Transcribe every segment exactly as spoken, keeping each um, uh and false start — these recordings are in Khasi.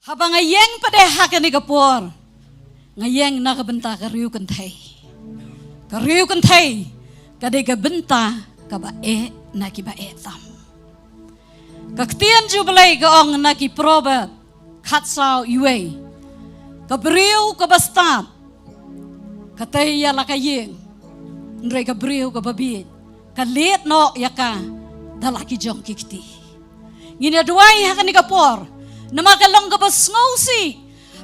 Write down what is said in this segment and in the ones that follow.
Haba nga ïeng pat ha kane ka por, nga ïeng na ka bynta ka riew kynthei. Ka riew kynthei ka dei ka bynta kaba eh na kiba eh tam. Ka ktien jong U Blei ka ong na ki Proverb khatsaw, uwei: ka briew kaba stad ka tei ïa la ka ïing, hynrei ka briew kaba bieit ka leit noh ïa ka da la ki jong ki kti. Ngin ïa duwai ha kane ka por, namar ka long kaba sngewsih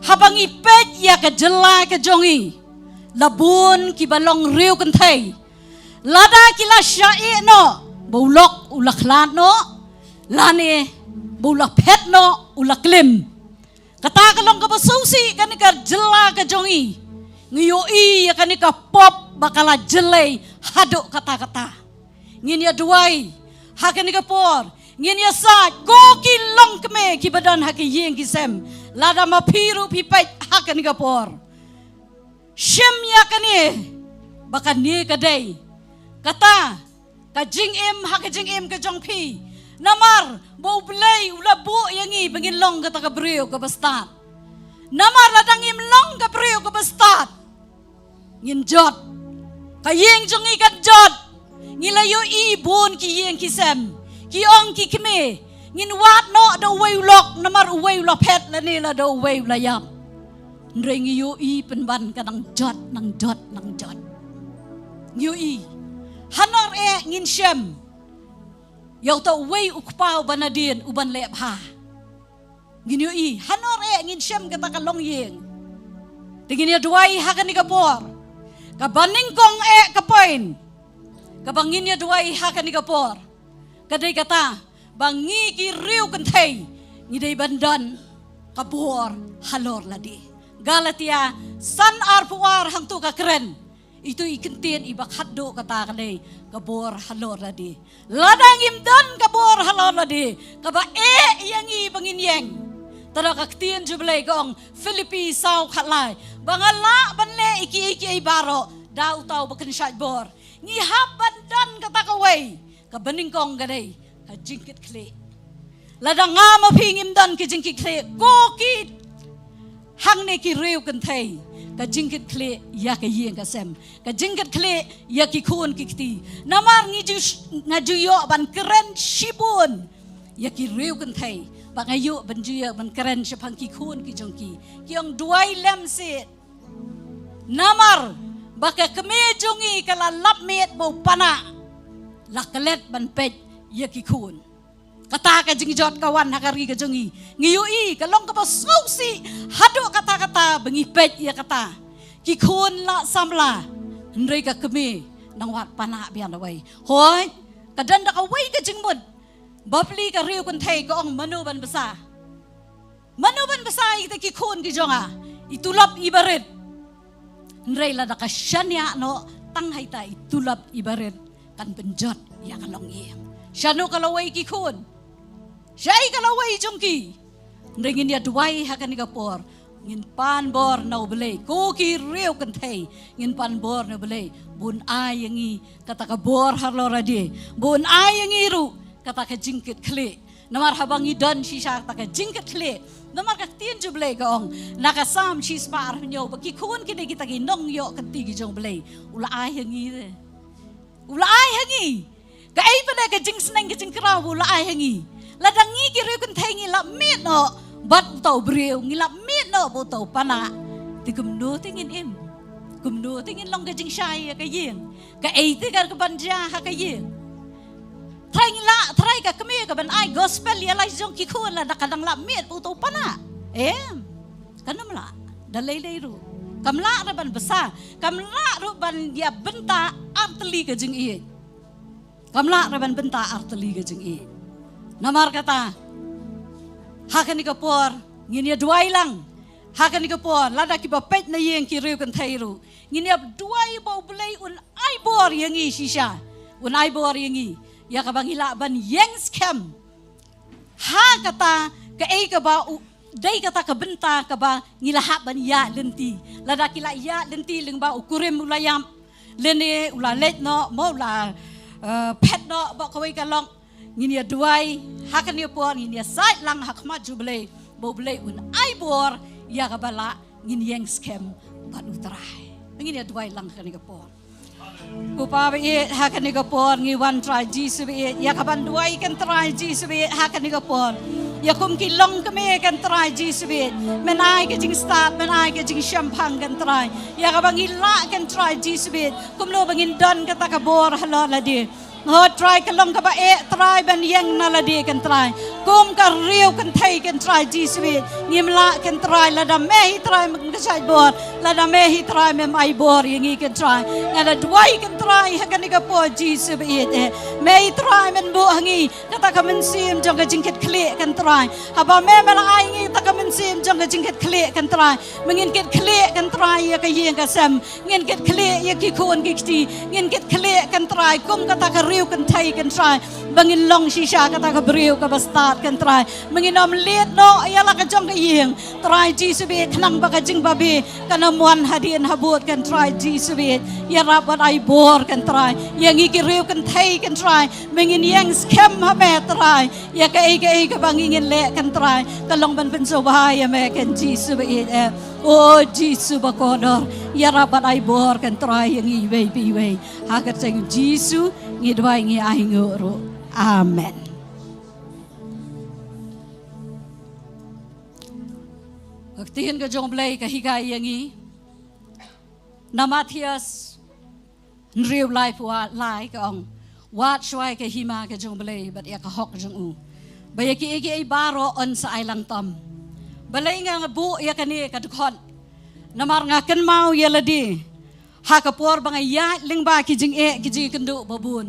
haba ngi peit ïa ka jylla ka jong ngi, la bun kiba long riew kynthei. Lada ki la shah ïeh noh, ba u lok u la khlad noh, lane ba u la phet noh, u la klim. Kata ka long kaba sngewsih kane ka jylla ka jong ngi. Ngi ïohi ïa kane ka pop ba ka la jyllei haduh katta katta. Ngin ïa duwai ha kane ka por, ngin ïa said ko ki longkmie kiba don ha ki ïing ki sem, lada ma phi ruh phi peit ha kane ka por, shim ïa kane ba kane ka dei kata ka jingim ha ka jingim ka jong phi. Namar ba U Blei u la buh ïa ngi ba ngin long kata ka briew kaba stad. Namar lada ngim long ka briew kaba stad, ngin jot. Ka ïing jong ngi kan jot. Ngi la ïohi bun ki ïing ki sem, ki ong ki kmie, ngin wad noh da uwei u lok, namar uwei u la phet lane la da uwei u la ïap. Hynrei ngi ïohi pynban ka nang jot, nang jot, nang jot. Ngi ïohi. Hanor eh ngin shem ïa uta uwei u kpa uba nadien uban leh bha. Ngin ïohi, hanor eh ngin shem kata ka longïing. Te ngin ïa duwai ha kane ka por, kaba nyngkong eh ka point kaba ngin ïa duwai ha kane ka por, ka dei kata ba ngi ki riew kynthei ngi dei ban don ka bor halor lade. Galatia san arphew ar hangto ka kren, ito i kyntien iba khatduh kata ka dei ka bor halor lade. Lada ngim don ka bor halor lade, kaba eh ïa ngi ba ngin ïeng, te da ka ktien jong U Blei ka ong, Philippi saw khatlai, ba nga lah ban leh ïa kiei kiei baroh da uta uba kynshait bor. Ngi hap ban don kata kawei, kaba nyngkong ka dei ka jingkitkhlieh. Lada nga ma phi ngim don ka jingkitkhlieh, ko ki hangne ki riew kynthei, ka jingkitkhlieh ïa ka ïing ka sem, ka jingkitkhlieh ïa ki khun ki kti. Namar ngi ju, nga ju ïoh ban kren shibun ïa ki riew kynthei, ba nga ïoh ban ju ïoh ban kren shaphang ki khun ki jong ki. Ki ong duwai lem seh. Namar ba ka kmie jong ngi ka la lap miet ba u pana la klet ban peit ïa ki khun. Kata ka jingjot ka wan ha ka ri ka jong ngi. Ngi ïohi ka long kaba sngewsih haduh katta katta ba ngi peit ïa kata. Ki khun la samla, hynrei ka kmie nang wad pana biang da wei. Hooid, ka don da kawei ka jingmut. Bapli ka riew kynthei ka ong mano ban bsa. Mano ban bsa ïa kita ki khun ki jong nga? I tulop i barit. Hynrei lada ka shaniah noh, tang ha ita i tulop i barit kan pynjot ïa ka longïing. Shano ka lawei ki khun? Shaei ka lawei jong ki? Hynrei ngin ïa duwai ha kane ka por, ngin pan bor na U Blei. Ko ki riew kynthei, ngin pan bor na U Blei ba un ai ïa ngi kata ka bor halor lade, ba un ai ïa ngi ruh kata ka jingkitkhlieh. Namar haba ngi don shisha kata ka jingkitkhlieh, namar ka ktien jong U Blei ka ong na ka Salm shispah arphew hynñiew ba ki khun ki dei kita ki nongïoh kynti ki jong U Blei. U la ai ha ngi re. U la ai ha ngi. Kaei pat ka jingsneng ka jingkraw ba u la ai ha ngi? Lada ngi ki riew kynthei ngi lap miet noh bad uta u briew, ngi lap miet noh bad uta u pana, te kumno te ngin im? Kumno te ngin long ka jingshai ha ka ïing? Kaei te ka ban jia ha ka ïing? Trai ngi lah, trai ka kmie ka ban ai gospel ïa la jong ki khun lada ka dang lap miet bad uta u pana? Em. Kan ym lah. Da lei lei ruh kam lah ruh ban bsa, kam lah ruh ban ïa bynta artylli ka jingïeit. Kam lah ruh ban bynta artylli ka jingïeit. Namar kata, ha kane ka por ngin ïa duwai lang. Ha kane ka por lada kiba peit na ïing ki riew kynthei ruh, ngin ïa duwai ba U Blei un ai bor ïa ngi shisha, un ai bor ïa ngi ïa kaba ngi lah ban ïeng skhem ha kata kaei kaba u dei kata ka bynta kaba ngi la hap ban ïaid lynti. Lada ki la ïaid lynti lyngba u kurim u la ïap, lane u la leit noh, mo u la, eh, phet noh bad kawei ka lok, ngin ïa duwai ha kane ka por, ngin ïa said lang ha khmat jong U Blei ba U Blei un ai bor ïa kaba lah ngin ïeng skhem bad U Trai. Ngin ïa duwai lang ha kane ka por. Ko Pa ba ïeit, ha kane ka por ngi wan Trai Jisu ba ïeit, ïa kaban duwai kan Trai Jisu ba ïeit, ha kane ka por. Ïa kum ki longkmie kan Trai Jisu ba ïeit, men ai ka jingstad, men ai ka jingshemphang kan Trai. Ïa kaba ngi lah kan Trai Jisu ba ïeit, kumno ba ngin don kata ka bor halor lade. Ho Trai, ka long kaba eh Trai ban ïeng na lade kan Trai. Kum ka riew kynthei kan Trai Jisu ba ïeit, ngim lah kan Trai lada me hi Trai mem ka jait bor, lada me hi Trai mem ai bor ïa ngi kan Trai. Nga da duwai kan Trai ha kane ka por Jisu ba ïeit eh, me hi Trai men buh ha ngi kata ka mynsiem jong ka jingkitkhlieh kan Trai. Haba me me la ai ngi kata ka mynsiem jong ka jingkitkhlieh kan Trai, me ngin kitkhlieh kan Trai ïa ka ïing ka sem. Ngin kitkhlieh ïa ki khun ki kti. Ngin kitkhlieh kan Trai kum kata ka riew kynthei kan Trai, ba ngin long shisha kata ka briew kaba stad kan Trai. Me ngin ym leit noh ïa la ka jong ka ïing Trai Jisu ba ïeit, khnang ba ka jingbabe kan ym wan hadien habud kan Trai Jisu ba ïeit. Ïarap wat ai bor kan Trai ïa ngi ki riew kynthei kan Trai. Me ngin ïeng skhem ha me Trai ïa kaei kaei kaba ngi ngin leh kan Trai, ka long ban pynsngewbha ïa me kan Jisu ba ïeit eh. O Jisu ba kordor, ïarap bad ai bor kan Trai ïa ngi iwei pa iwei. Ha ka kyrteng Jisu ngi duwai, ngi ainguh ruh. Amen. Ka ktien ka jong U Blei ka hikai ïa ngi na Mathaios hynriew laiphew lai ka ong, wad shuwa ïa ka hima ka jong U Blei bad ïa ka hok jong u, ba ïa kiei kiei baroh yn sa ai lang tam. Balei nga buh ïa kane ka dkhot? Namar nga kynmaw ïa lade ha ka por ba nga ïaid lyngba ki jingeh ki jingkynduh ba bun.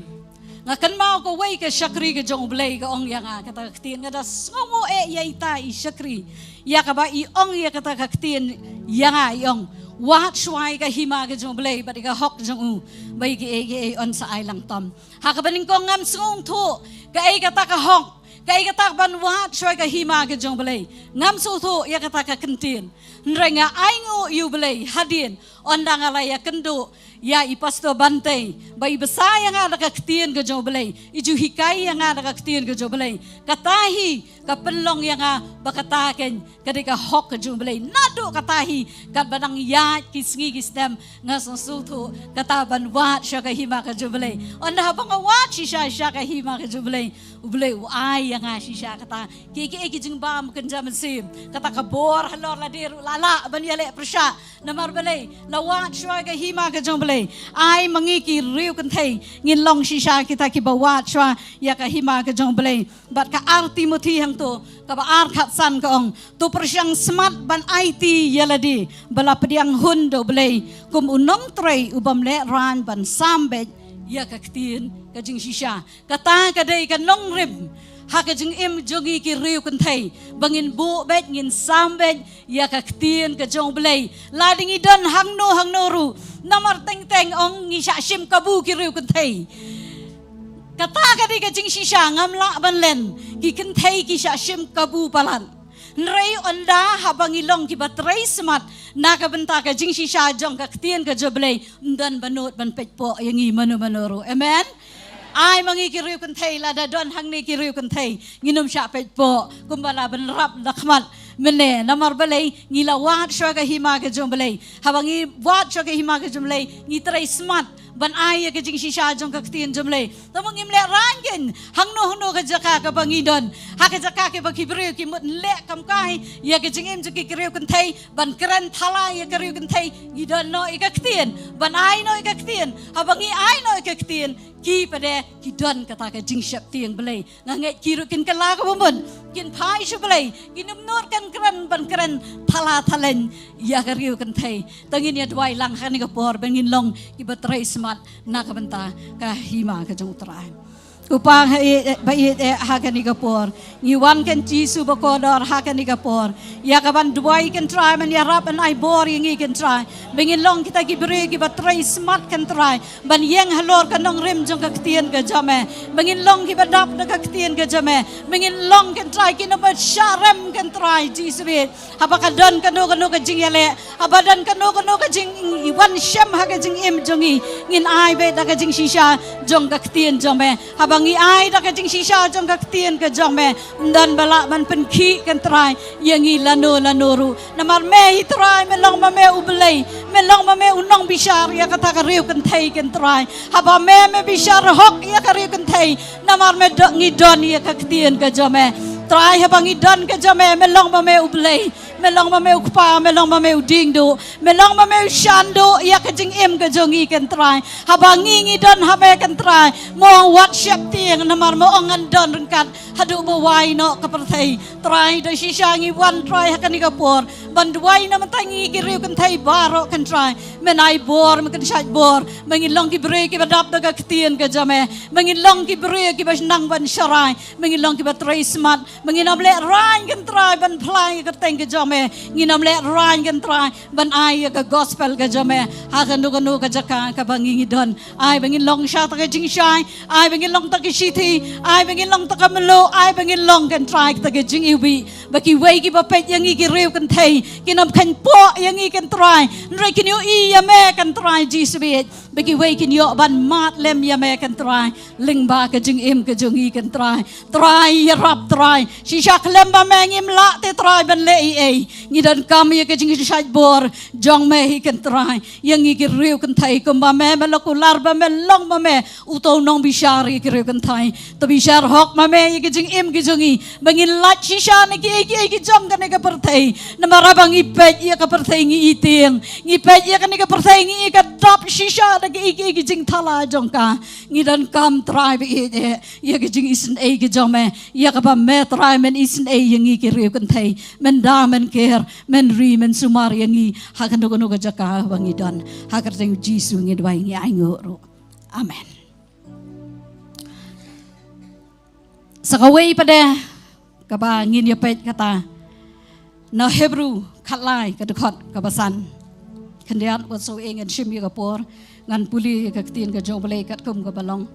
Nga kynmaw kawei ka shakri ka jong U Blei ka ong ïa nga kata ka ktien, nga da sngewnguh eh ïa ita i shakri ïa kaba i ong ïa kata ka ktien ïa nga, i ong, wad shuwa ïa ka hima ka jong U Blei bad ïa ka hok jong u, ba ïa kiei kiei yn sa ai lang tam. Ha kaba nyngkong ngam sngewthuh kaei kata ka hok, kaei kata ban wad shuwa ïa ka hima ka jong U Blei. Ngam sngewthuh ïa kata ka kyntien. Hynrei nga ainguh ïa U Blei hadien ynda nga la ïakynduh ïa i Pastor Bantei, ba i bsa ïa nga da ka ktien ka jong U Blei, i ju hikai ïa nga da ka ktien ka jong U Blei. Kata hi ka pynlong ïa nga ba kata keiñ ka dei ka hok ka jong U Blei. Naduh kata hi, katba dang ïaid ki sngi ki snem, nga sngewthuh kata ban wad sha ka hima ka jong U Blei. Ynda haba nga wad shisha sha ka hima ka jong U Blei, U Blei u ai ïa nga shisha kata ki, ki, ki jingbam kynja mynsiem, kata ka bor halor lade ruh la lah ban ïaleh pyrshah. Namar balei? La wad shuwa ka hima ka jong U Blei. Ai ma ngi ki riew kynthei ngin long shisha kita kiba wad shuwa ïa ka hima ka jong U Blei. Bad ka ar Timothi hangto kaba ar khatsan ka ong, to pyrshang smat ban aiti ïa lade ba la pdiang hun da U Blei kum u nongtrei u bym leh rain ban sam beit ïa ka ktien ka jingshisha. Kata ka dei ka nongrim ha ka jingim jong ngi ki riew kynthei, ba ngin buh beit, ngin sam beit ïa ka ktien ka jong U Blei. Lada ngi don hangno hangno ruh, namar teng teng ong ngi shah shim kabu ki riew kynthei. Kata ka dei ka jingshisha, ngam lah ban len, ki kynthei ki shah shim kabu palat. Hynrei ynda haba ngi long kiba trei smat na ka bynta ka jingshisha jong ka ktien ka jong U Blei, ym don ba nud ban peit poh ïa ngi mano mano ruh. Amen. Ai ma ngi ki riew kynthei, lada don hangne ki riew kynthei, ngin ym shah peit poh kumba la bynrap da khmat mynne. Namar balei? Ngi la wad shuwa ka hima ka jong U Blei. Haba ngi wad shuwa ka hima ka jong U Blei, ngi trei smat ban ai ïa ka jingshisha jong ka ktien jong U Blei. Tangba ngim leh rain keiñ, hangno hangno ka jaka kaba ngi don, ha ka jaka kaba ki briew ki mut leh kam kai ïa ka jingim jong ki riew kynthei, ban kren thala ïa ka riew kynthei, ngi don noh ïa ka ktien ban ai noh ïa ka ktien. Haba ngi ai noh ïa ka ktien, ki pat de ki don kata ka jingsheptieng Blei. Nga ngeit ki ruh kin kylla kaba mut, kin phai sha U Blei, kin ym nud kan kren ban kren thala thalaiñ ïa ka riew kynthei. To ngin ïa duwai lang ha kane ka por ba ngin long kiba trei smat na ka bynta ka hima ka jong U Trai. Ko Pa ba ïeit eh, ha kane ka por ngi wan kan Jisu ba kordor ha kane ka por ïa kaban duwai kan Trai, ban ïarap ban ai bor ïa ngi kan Trai, ba ngin long kita ki briew kiba trei smat kan Trai, ban ïeng halor ka nongrim jong ka ktien ka jong me, ba ngin long kiba dap da ka ktien ka jong me, ba ngin long kan Trai kino ba shah rem kan Trai Jisu ba ïeit. Haba ka don kano kano ka jingïaleh, haba don kano kano ka jingwan shem ha ka jingim jong ngi, ngin ai beit da ka jingshisha jong ka ktien jong me. Haba Ngi ai da ka jingshisha jong ka ktien ka jong me, ym don ba lah ban pynkhih Kynrad ïa ngi lano lano ruh. Namar me hi Trai, me long ma me U Blei, me long ma me u nongbishar ïa kata ka riew kynthei Kynrad. Haba me, me bishar hok ïa ka riew kynthei, namar me don, ngi don ïa ka ktien ka jong me. Trai, haba ngi don ka jong me, me long ma me U Blei, me long ma me U Kpa, me long ma me u diengduh, me long ma me u shanduh ïa ka jingim ka jong ngi Kynrad. Haba ngi, ngi don ha me Kynrad, mo wat sheptieng, namar mo ong ngan don ryngkat haduh ba wai noh ka pyrthei. Trai, da shisha ngi wan Trai ha kane ka por ban duwai na bynta ngi ki riew kynthei baroh Kynrad. Men ai bor, men kynshait bor, men ngin long ki briew kiba dap da ka ktien ka jong me, men ngin long ki briew kiba shnang ban sharai, men ngin long kiba trei smat, men ngin ym lehraiñ Kynrad ban phla ïa ka kyrteng ka jong me, ngin ym lehraiñ Kynrad ban ai ïa ka gospel ka jong me ha kano kano ka jaka kaba ngi, ngi don. Ai ba ngin long sha ta ka jingshai, ai ba ngin long ta ka shithi, ai ba ngin long ta ka mluh, ai ba ngin long Kynrad ta ka jingiwbih. Ba kiwei kiba peit ïa ngi ki riew kynthei kin ym kheiñ poh ïa ngi Kynrad, hynrei kin ïohi ïa me Kynrad Jisu beit. Ba kiwei kin ïoh ban mad lem ïa me Kynrad lyngba ka jingim ka jong ngi Kynrad. Trai, ïarap Trai. Shisha khlem ba me ngim lah te Trai ban leh ei ei. Ngi donkam ïa ka jingshait bor jong me hi Kynrad ïa ngi ki riew kynthei, kumba me, me la kular ba me long ma me uto u nongbishar ïa ki riew kynthei. To bishar hok ma me ïa ka jingim ka jong ngi, ba ngin lait shisha na kiei kiei ki jong kane ka pyrthei. Namar haba ngi peit ïa ka pyrthei ngi ïeit tieng, ngi peit ïa kane ka pyrthei ngi ïeit ka dap shisha na kiei kiei ki jingthala jong ka. Ngi donkam Trai ba ïeit eh ïa ka jingisynei ka jong me, ïa kaba me Trai men isynei ïa ngi ki riew kynthei, men da men ker, men ri men sumar ïa ngi ha kano kano ka jaka ba ngi don. Ha ka kyrteng Jisu ngi duwai, ngi ainguh ruh. Amen. Sa kawei pat de kaba ngin ïa peit kata na Hebru khatlai ka dkhot kaba san. Khyndiat wat shu ïa ngan shim ïa ka por ngan pule ïa ka ktien ka jong U Blei katkum kaba long.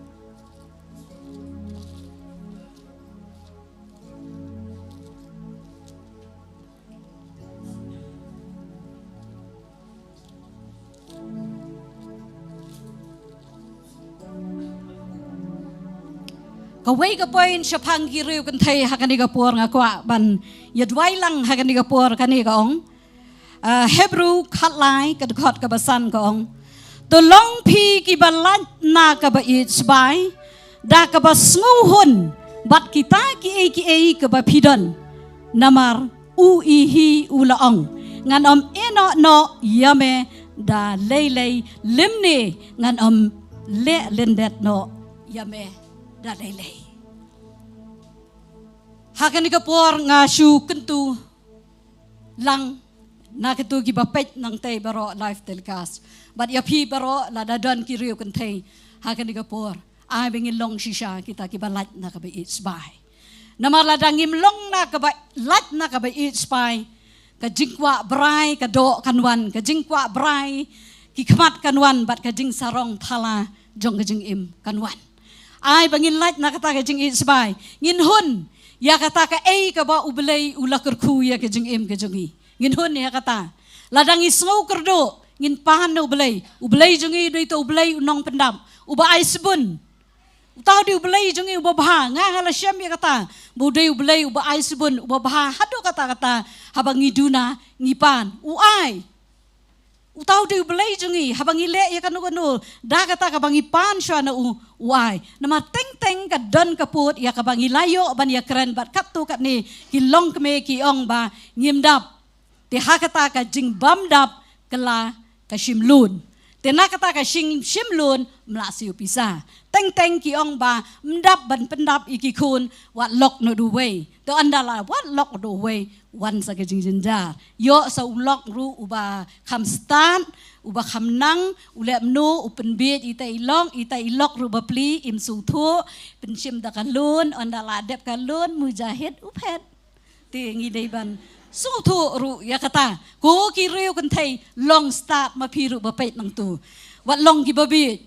Kawei ka point shaphang ki riew kynthei ha kane ka por nga kwah ban ïa duwai lang ha kane ka por, kane ka ong. Ah, Hebru khatlai ka dkhot kaba san ka ong. To long phi kiba lait na kaba ïeit sbai da kaba sngewhun bad kita kiei kiei kaba phi don. Namar u i hi u la ong, ngan ym ïehnoh noh ïa me da lei lei, lymne ngan ym leh lyndet noh ïa me da lei lei. Ha kane ka por nga shu kyntu lang na kito kiba peit nangtei baroh live telecast bad ïa phi baroh lada don ki riew kynthei ha kane ka por. Ai ba ngin long shisha kita kiba lait na kaba ïeit sbai. Namar lada ngim long na kaba lait na kaba ïeit sbai, ka jingkwah brai ka doh kan wan, ka jingkwah brai ki khmat kan wan bad ka jingsarong thala jong ka jingim kan wan. Ai ba ngin lait na kata ka jingïeit sbai, ngin hun ïa kata kaei kaba U Blei u la kyrkhu ïa ka jingim ka jong ngi. Ngin hun ïa kata. Lada ngi sngew kyrduh ngin pan na U Blei. U Blei jong ngi u dei uto U Blei u nongpyndap, uba ai sbun. Uta u dei U Blei jong ngi uba bha. Nga nga la shem ïa kata ba u dei U Blei uba ai sbun, uba bha haduh katta katta. Haba ngi duna ngi pan, u ai. Uta u dei U Blei jong ngi, haba ngi leh ïa kano kano da kata kaba ngi pan shuwa na u, u ai. Namar teng teng ka don ka pud ïa kaba ngi la ïoh ban ïakren bad katto katne ki longkmie ki ong ba ngim dap. Te ha kata ka jingbymdap kylla ka shim lun. Te na kata ka shim, shim lun, ym lah siew pisa. Teng teng ki ong ba ym dap ban pyndap ïa ki khun, wat lok noh da uwei. Te ynda la wat lok noh da uwei, wan sa ka jingjynjar. Ïoh sa u lok ruh uba kham stad, uba kham nang, u leh kumno, u pynbiej ita i lok, ita i lok ruh bapli, im sngewthuh, pynshim da ka lun, ynda la dep ka lun, mujahid, u phet. Te ngi dei ban sngewthuh ruh ïa kata. Ko ki riew kynthei, long stad ma phi ruh ba peit nangtu. Wat long kiba bieit.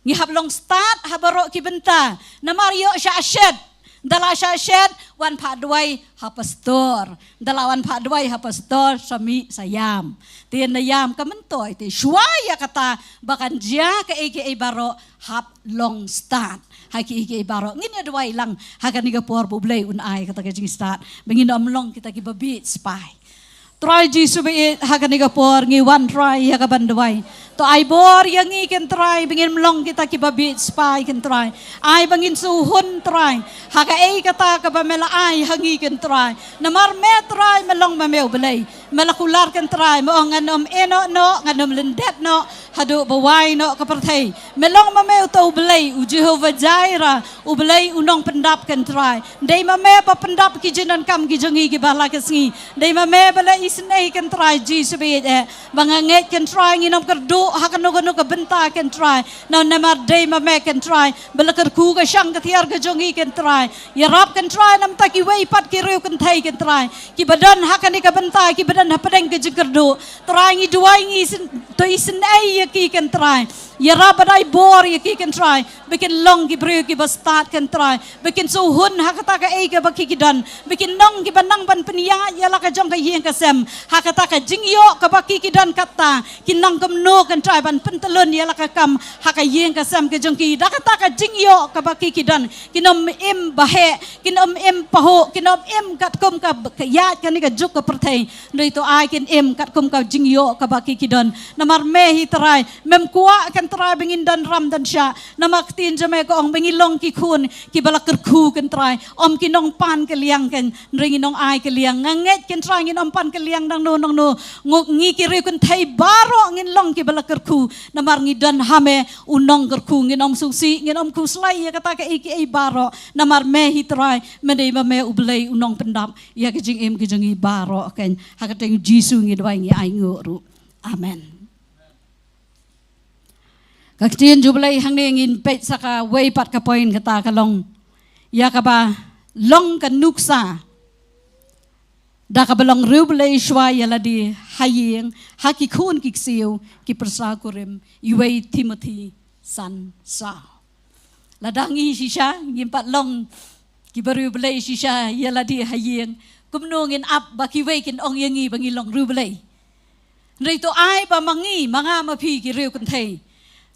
Ngi hap long stad ha baroh ki bynta. Namar ïoh shah shet Ynda la shah shet, wan phah duwai ha pastor. Ynda la wan phah duwai ha pastor, sa mih sa ïam. Te ynda ïam ka myntoi, te shuwa ïa kata ba kan jia kaei kaei baroh, hap long stad ha kiei kiei baroh. Ngin ïa duwai lang ha kane ka por ba U Blei un ai kata ka jingstad ba ngin ym long kita kiba bieit spah. Trai Jisu baieit, ha kane ka por ngi wan Trai ïa ka ban duwai. To ai bor ïa ngi Kynrad Trai ba ngin ym long kita kiba bieit spah Kynrad Trai. Ai ba ngin sngewhun Trai ha kaei kata kaba me la ai ha ngi Kynrad Trai. Namar me Trai me long ma me U Blei. Me la kular Kynrad Trai, me ong ngan ym ïehnoh noh, ngan ym lyndet noh haduh ba wai noh ka pyrthei. Me long ma me uta U Blei, U Jehobah Jireh, U Blei u nongpyndap Kynrad Trai. Dei ma me ba pyndap ki jingdonkam ki jong ngi kiba la ka sngi. Dei ma me ba la isynei Kynrad Trai Jisu baieit eh. Ba nga ngeit Kynrad Trai ngin ym kyrduh ha kano kano ka bynta Kynrad Trai. Namar dei ma me Kynrad Trai ba la kyrkhu ka shang ka thiar ka jong ngi Kynrad Trai. Ïarap Kynrad Trai namar kiwei pat ki riew kynthei Kynrad Trai. Kiba don ha kane ka bynta, kiba don hapdeng ka jingkyrduh. Trai ngi duwai ngi syn-, to isynei ïa ki Kynrad Trai. Ïarap bad ai bor ïa ki Kynrad Trai. Ba kin long ki briew kiba stad Kynrad Trai. Ba kin sngewhun ha kata kaei kaba ki ki don. Ba kin long kiba nang ban pynïaid ïa la ka jong ka ïing ka sem. Ha kata ka jingïoh kaba ki ki don kata. Kin nang kumno Kynrad Trai ban pyntyllun ïa la ka kam. Ha ka ïing ka sem ka jong ki. Da kata ka jingïoh kaba ki ki don. Kin ym im ba heh. Kin ym im pahuh. Kin ym im katkum ka, ka ïaid kane ka juk ka pyrthei. Dei to ai kin im katkum ka jingïoh kaba ki ki don. Namar me hi Trai. Mem kwah Kynrad Trai ba ngin don ram don shah. Namar ka ktien jong me ka ong ba ngi long ki khun kiba la kyrkhu Kynrad Trai. Ym ki nongpan ka liang Kynrad Trai, ngi nong ai ka liang. Nga ngeit Kynrad Trai ngin ym pan ka liang nangno nangno. Ngi ki riew kynthei baroh ngin long kiba la kyrkhu. Namar ngi don ha me u nongkyrkhu, ngin ym sngewsih, ngin ym khuslai ïa kata kaei kaei baroh. Namar me hi Trai, me dei ma me U Blei u nongpyndap ïa ka jingim ka jong ngi baroh Kynrad Trai. Ha ka kyrteng Jisu ngi duwai ngi ainguh ruh. Amen. Ka ktien jong U Blei hangne ngin peit sa kawei pat ka point, kata ka long ïa kaba long ka nuksa da kaba long riewblei shuwa ïa lade ha ïing, ha ki khun ki ksiew, ki pyrsa kurim, Iwei Timothi san saw. Lada ngi shisha ngim pat long kiba riewblei shisha ïa lade ha ïing, kumno ngin ap ba kiwei kin ong ïa ngi ba ngi long riewblei? Hynrei to ai ba ma ngi, ma nga ma phi ki riew kynthei,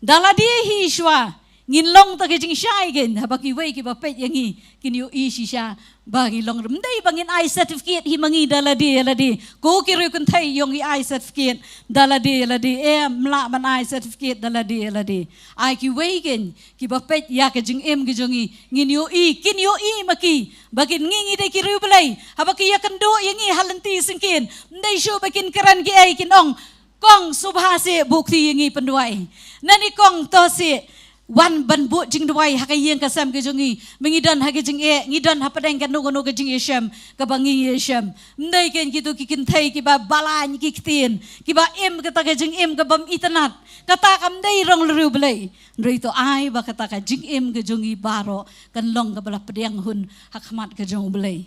da lade hi shuwa ngin long ta ka jingshai Kynrad Trai, haba kiwei kiba peit ïa ngi kin ïohi shisha ba ngi long riewblei. Ym dei ba ngin ai certificate hi ma ngi da lade ïa lade. Ko ki riew kynthei ïong ngi ai certificate da lade ïa lade? Em, ym lah ban ai certificate da lade ïa lade. Ai kiwei Kynrad Trai kiba peit ïa ka jingim ka jong ngi, ngin ïohi, kin ïohi ma ki ba kin ngi ngi dei ki riewblei. Haba ki ïakynduh ïa ngi ha lynti syngkien, ym dei shuh ba kin kren kiei, kin ong, "Kong, sngewbha seh, buh kti ïa ngi pynduwai." Nangne, "Kong, to seh, wan ban buh jingduwai ha ka ïing ka sem ka jong ngi. Ba ngi don ha ka jingeh, ngi don hapdeng kano kano ka jingïashem kaba ngi ïashem." Ym dei Kynrad Trai, kito ki kynthei kiba balang ki ktien, kiba im kata ka jingim kabym itynnad, kata kam dei rong riewblei. Hynrei to ai ba kata ka jingim ka jong ngi baroh kan long kaba la pdiang hun ha khmat ka jong U Blei.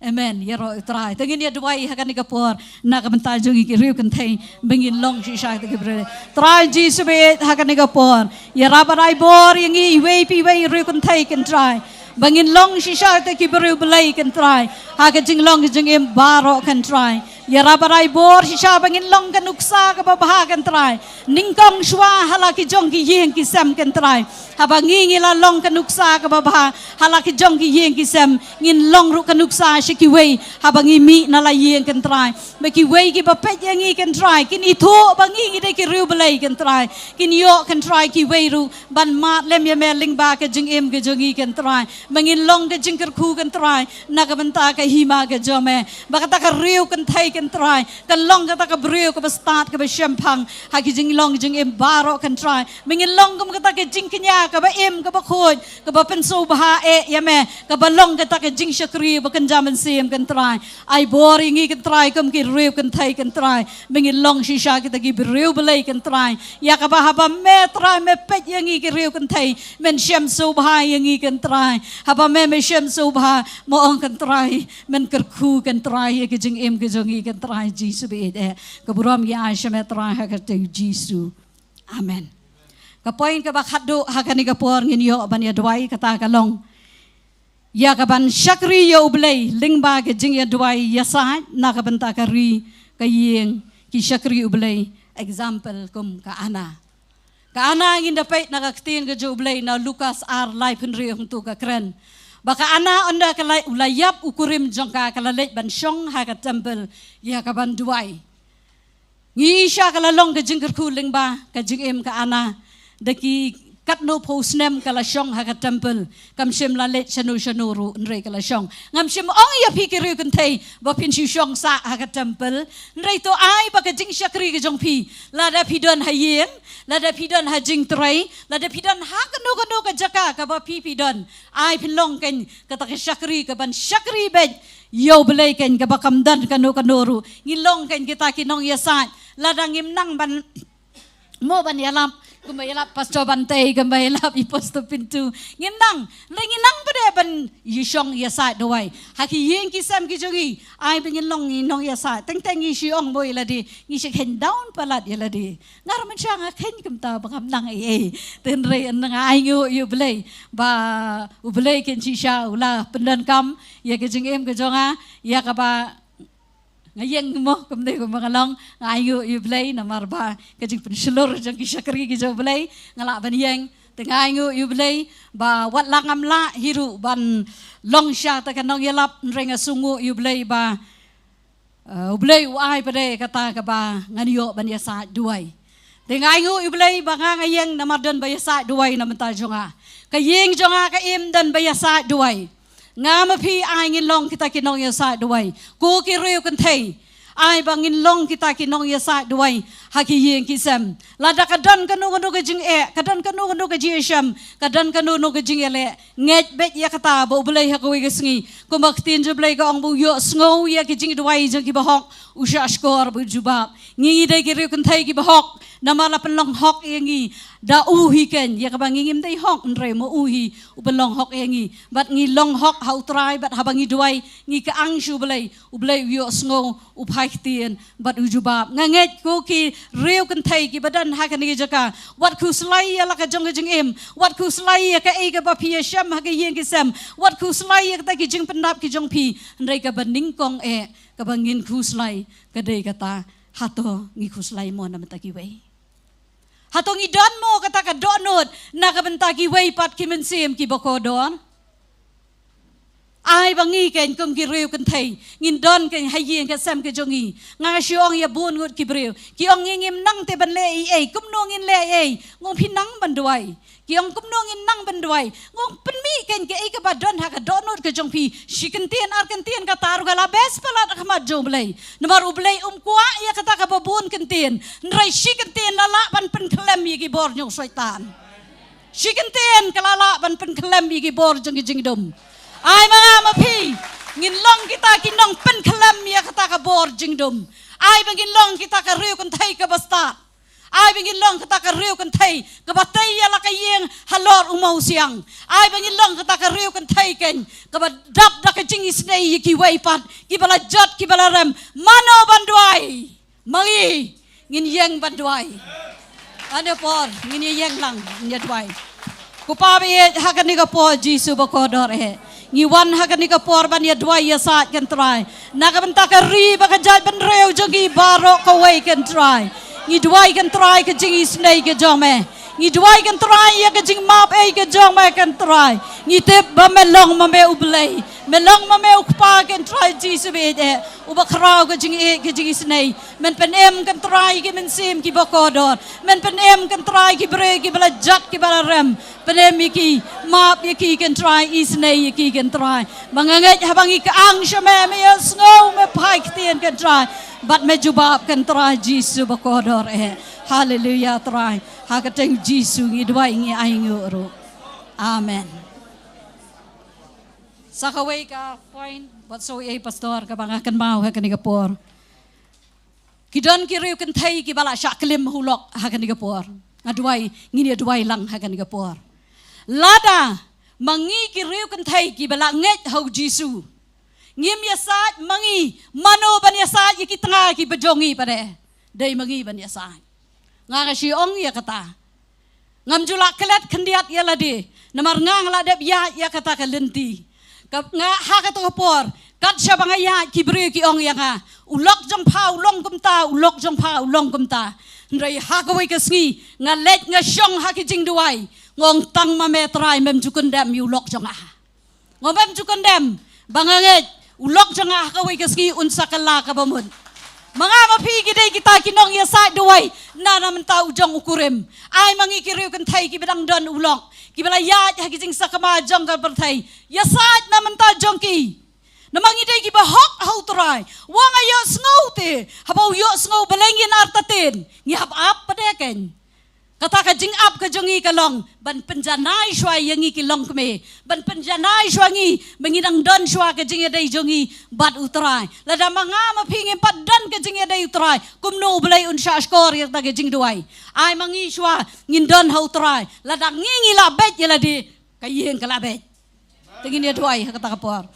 Amen. Ïaroh ïa U Trai. To ngin ïa duwai ha kane ka por na ka bynta jong ngi ki riew kynthei ba ngin long shisha kita ki briew. Trai Jisu baieit, ha kane ka por ïarap bad ai bor ïa ngi iwei pa iwei riew kynthei Kynrad Trai, ba ngin long shisha kita ki briew blei Kynrad Trai, ha ka jinglong ka jingim baroh Kynrad Trai. Ïarap bad ai bor shisha ba ngin long ka nuksa kaba bha Kynrad Trai, nyngkong shuwa ha la ki jong ki ïing ki sem Kynrad Trai. Haba ngi ngi la long ka nuksa kaba bha ha la ki jong ki ïing ki sem, ngin long ruh ka nuksa sha kiwei haba ngi mih na la ïing Kynrad Trai. Ba kiwei kiba peit ïa ngi Kynrad Trai kin ithuh ba ngi ngi dei ki riewblei Kynrad Trai. Kin ïoh Kynrad Trai kiwei ruh ban mad lem ïa me lyngba ka jingim ka jong ngi Kynrad Trai. Ba ngin long ka jingkyrkhu Kynrad Trai na ka bynta ka hima ka jong me. Ba kata ka riew kynthei Kynrad Trai kan long kata ka briew kaba stad, kaba shemphang ha ki jinglong jingim baroh Kynrad Trai. Ba ngin long kum kata ka jingkñia kaba im, kaba khuid, kaba pynsngewbha eh ïa me, kaba long kata ka jingshakri ba kynja mynsiem Kynrad Trai. Ai bor ïa ngi Kynrad Trai kum ki riew kynthei Kynrad Trai, ba ngin long shisha kita ki briew blei Kynrad Trai, ïa kaba haba me Trai me peit ïa ngi ki riew kynthei, men shem sngewbha ïa ngi Kynrad Trai. Haba me me shem sngewbha, mo ong Kynrad Trai, men kyrkhu Kynrad Trai ïa ki jingim ki jong ngi Kynrad Trai Jisu baieit eh. Ka burom ngi ai sha me Trai ha ka kyrteng Jisu. Amen. Ka point kaba khatduh ha kane ka por ngin ïoh ban ïa duwai kata ka long Ïa ka ban shakri ïa U Blei lyngba ka jingïaduwai ïasaid na ka bynta ka ri ka ïing ki shakri U Blei, example kum ka Anna. Ka Anna ngin da peit na ka ktien ka jong U Blei na Lukas ar laiphew hynriew hangto ka kren ba ka Anna ynda ka la, u la ïap u kurim jong ka, ka la leit ban shong ha ka temple ïa ka ban duwai. Ngi i sha ka la long ka jingkyrkhu lyngba ka jingim ka Anna. Da ki katno phew snem ka la shong ha ka temple, kam shym la leit shano shano ruh, hynrei ka la shong. Ngam shym ong ïa phi ki riewkynthei ba phin shu shong sah ha ka temple, hynrei to ai ba ka jingshakri ka jong phi, lada phi don ha ïing, lada phi don ha jingtrei, lada phi don ha kano kano ka jaka kaba phi phi don, ai phin long kein kata ka shakri ka ban shakri beit ïa U Blei kein, kaba kam don kano kano ruh. Ngin long kein kita ki nongïasaid. Lada ngim nang ban, mo ban ïalap, kumba ïalap Pastor Bantei, kumba ïalap i Pastor Pintu, ngim nang. Lada ngin nang pat ban ïashong ïasaid duwai ha ki ïing ki sem ki jong ngi, ai ba ngin long ngi nongïasaid. Teng teng ngi shu ong mo ïa lade, ngi shu kheiñ down palat ïa lade. Nga ruh mynshuwa nga kheiñ kumta ba ngam nang ei ei. Te hynrei nga ainguh ïa U Blei ba U Blei kein shisha u la pyndonkam ïa ka jingim ka jong nga, ïa kaba nga ïeng mo kumne kumba nga long. Nga ainguh ïa U Blei namar ba ka jingpynshlur jong ki shakri ki jong U Blei nga lah ban ïeng. Te nga ainguh ïa U Blei ba wat la ngam lah hi ruh ban long sha kata ka nongïalap, hynrei nga sngewnguh ïa U Blei ba Uh, U Blei u ai pat de kata kaba ngan ïoh ban ïasaid duwai. Te nga ainguh ïa U Blei ba nga nga ïeng namar don ba ïasaid duwai na bynta jong nga. Ka ïing jong nga ka im don ba ïasaid duwai. Nga ma phi ai ngin long kita ki nongïasaid duwai. Ko ki riewkynthei, ai ba ngin long kita ki nongïasaid duwai ha ki ïing ki sem. Lada ka don kano kano ka jingeh, ka don kano kano ka jingïashem, ka don kano kano ka jingïaleh, ngeit beit ïa kata ba U Blei ha kawei ka sngi, kumba ka ktien jong U Blei ka ong, ba u ïohsngew ïa ki jingduwai jong ki bahok, u shahshkor bad u jubab. Ngi dei ki riewkynthei ki bahok namar la pynlong hok ïa ngi da u hi kein. Ïa kaba ngi ngim dei hok, hynrei ma u hi u pynlong hok ïa ngi. Bad ngi long hok ha U Trai, bad haba ngi duwai ngi kyang sha U Blei, U Blei u ïohsngew, u phai ktien bad u jubab. Nga ngeit ko ki riewkynthei kiba don ha kane ka jaka, wat khuslai ïa la ka jong ka jingim, wat khuslai ïa kaei kaba phi ïashem ha ka ïing ki sem, wat khuslai ïa kata ki jingpyndap ki jong phi. Hynrei kaba nyngkong eh kaba ngin khuslai ka dei kata, hato ngi khuslai mo na bynta kiwei? Hato ngi don mo kata ka dohnud na ka bynta kiwei pat ki mynsiem kiba kordor? Ai ba ngi kein kum ki riewkynthei ngin don kein ha ïing ha sem ka jong ngi. Nga shu ong ïa bun ngut ki briew, ki ong ngi ngim nang te ban leh ei ei. Kumno ngin leh ei ei? Nga ong phi nang ban duwai. Ki ong kumno ngin nang ban duwai? Nga ong pynmih kein kaei kaba don ha ka dohnud ka jong phi. Shi kyntien ar kyntien kata ruh ka la best palat ha khmat jong U Blei. Namar U Blei um kwah ïa kata kaba bun kyntien, hynrei shi kyntien la lah ban pynkhlem ïa ki bor jong u Soitan. Shi kyntien ka la lah ban pynkhlem ïa ki bor jong ki jingdum. Ai ma nga ma phi ngin long kita ki nongpynkhlem ïa kata ka bor jingdum. Ai ba ngin long kita ka riewkynthei kaba stad. Ai ba ngin long kata ka riewkynthei kaba tei ïa la ka ïing halor u mawsiang. Ai ba ngin long kata ka riewkynthei kein kaba dap da ka jingisynei ïa kiwei pat, kiba la jot kiba la rem. Mano ban duwai? Ma ngi ngin ïeng ban duwai. Ane por ngin ïeng lang, ngin ïa duwai. Ko Pa ba ïeit, ha kane ka por Jisu ba kordor eh, ngi wan ha kane ka por ban ïa duwai ïasaid, ko Trai, na ka bynta ka ri bad ka jaitbynriew jong ngi baroh kawei, ko Trai. Ngi duwai, ko Trai, ka jingisynei ka jong me. Ngi duwai, ko Trai, ïa ka jingmap ei ka jong me, ko Trai. Ngi tip ba me long ma me U Blei, me long ma me U Kpa, ko Trai Jisu ba ïeit eh, uba khraw ka jingïeit ka jingisynei. Men pynim, ko Trai, ki mynsiem kiba kordor. Men pynim, ko Trai, ki briew kiba la jot kiba la rem. Pynim ïa ki, map ïa ki, ko Trai, isynei ïa ki, ko Trai. Ba nga ngeit haba ngi kyang sha me, me ïohsngew, me phai ktien, ko Trai, bad me jubab, ko Trai Jisu ba kordor eh. Haleluia Trai. Ha ka kyrteng Jisu ngi duwai, ngi ainguh ruh. Amen. Sa kawei ka point, wat soi ei Pastor, kaba nga kynmaw ha kane ka por. Ki don ki riewkynthei kiba la shah klim ha u lok ha kane ka por. Nga duwai, ngin ïa duwai lang ha kane ka por. Lada ma ngi ki riewkynthei kiba la ngeit ha u Jisu ngim ïasaid ma ngi, mano ban ïasaid ïa ki tnga kiba jong ngi pat de? Dei ma ngi ban ïasaid. Nga nga shu ong ïa kata. Ngam ju lah klet khyndiat ïa lade, namar nga nga la dep ïaid ïa kata ka lynti. Ka nga ha kata ka por, kat shaba nga ïaid ki briew ki ong ïa nga, u lok jong pha u long kumta, u lok jong pha u long kumta. Hynrei ha kawei ka sngi nga leit nga shong ha ki jingduwai, nga ong tang ma me Trai mem ju kyndem ïa u lok jong nga. Nga mem ju kyndem, ba nga ngeit u lok jong nga ha kawei ka sngi un sa kylla kaba mut. Ma nga ma phi ki dei kita ki nongïasaid duwai na na mynta u jong u kurim. Ai ma ngi ki riew kynthei kiba dang don u lok, kiba la ïaid ha ki jingsakma jong ka pyrthei, ïasaid na mynta jong ki. Namar ngi dei kiba hok ha u Trai. Wa nga ïohsngew te, haba u ïohsngew balei ngin artatien, ngi hap ap pat de kein. Kata ka jingap ka jong ngi ka long ban pynjanai shuwa ïa ngi ki longkmie, ban pynjanai shuwa ngi ba ngi dang don shuwa ka jingïadei jong ngi bad u Trai. Lada ma nga ma phi ngim pat don ka jingïadei u Trai, kumno u Blei un shah shkor ïa kata ka jingduwai? Ai ma ngi shuwa ngin don ha u Trai. Lada ngi ngi la beit ïa lade, ka ïing ka la beit. Te ngin ïa duwai ha kata ka por.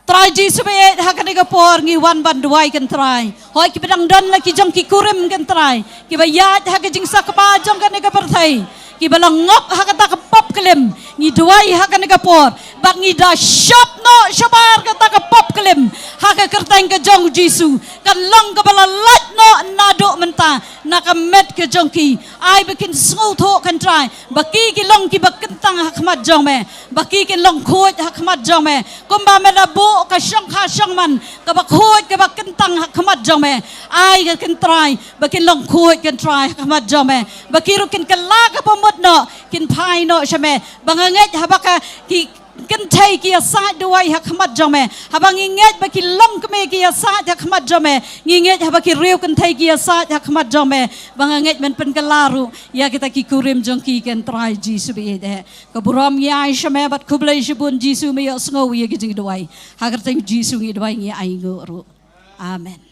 Trai Jisu ba ïeit, ha kane ka por ngi wan ban duwai, kynthei. Hoi kiba dang don la ki jong ki kurim, kynthei, kiba ïaid ha ka jingsakma jong kane ka pyrthei, kiba la ngop ha kata ka pop klim. Ngi duwai ha kane ka por, bad ngi da shop noh shabar kata ka pop klim ha ka kyrteng ka jong u Jisu. Kan long kaba la lait noh naduh mynta na ka met ka jong ki. Ai ba kin sngewthuh, kynthei, ba ki ki long kiba kyntang ha khmat jong me, ba ki kin long khuid ha khmat jong me, kumba me la buh ka shongkha shongman kaba khuid kaba kyntang ha khmat jong me. Ai ka kynthei, ba kin long khuid, kynthei, ha khmat jong me, ba ki ruh kin kylla kaba mut noh, kin phai noh sha me. Ba nga ngeit haba ka ki kynthei ki ïasaid duwai ha khmat jong me, haba ngi ngeit ba ki longkmie ki ïasaid ha khmat jong me, ngi ngeit haba ki riew kynthei ki ïasaid ha khmat jong me, ba nga ngeit men pynkylla ruh ïa kita ki kurim jong ki, kynthei Jisu ba ïeit eh. Ka burom ngi ai sha me bad khublei shibun Jisu, me ïohsngew ïa ki jingduwai. Ha kyrteng Jisu ngi duwai, ngi ainguh ruh. Amen.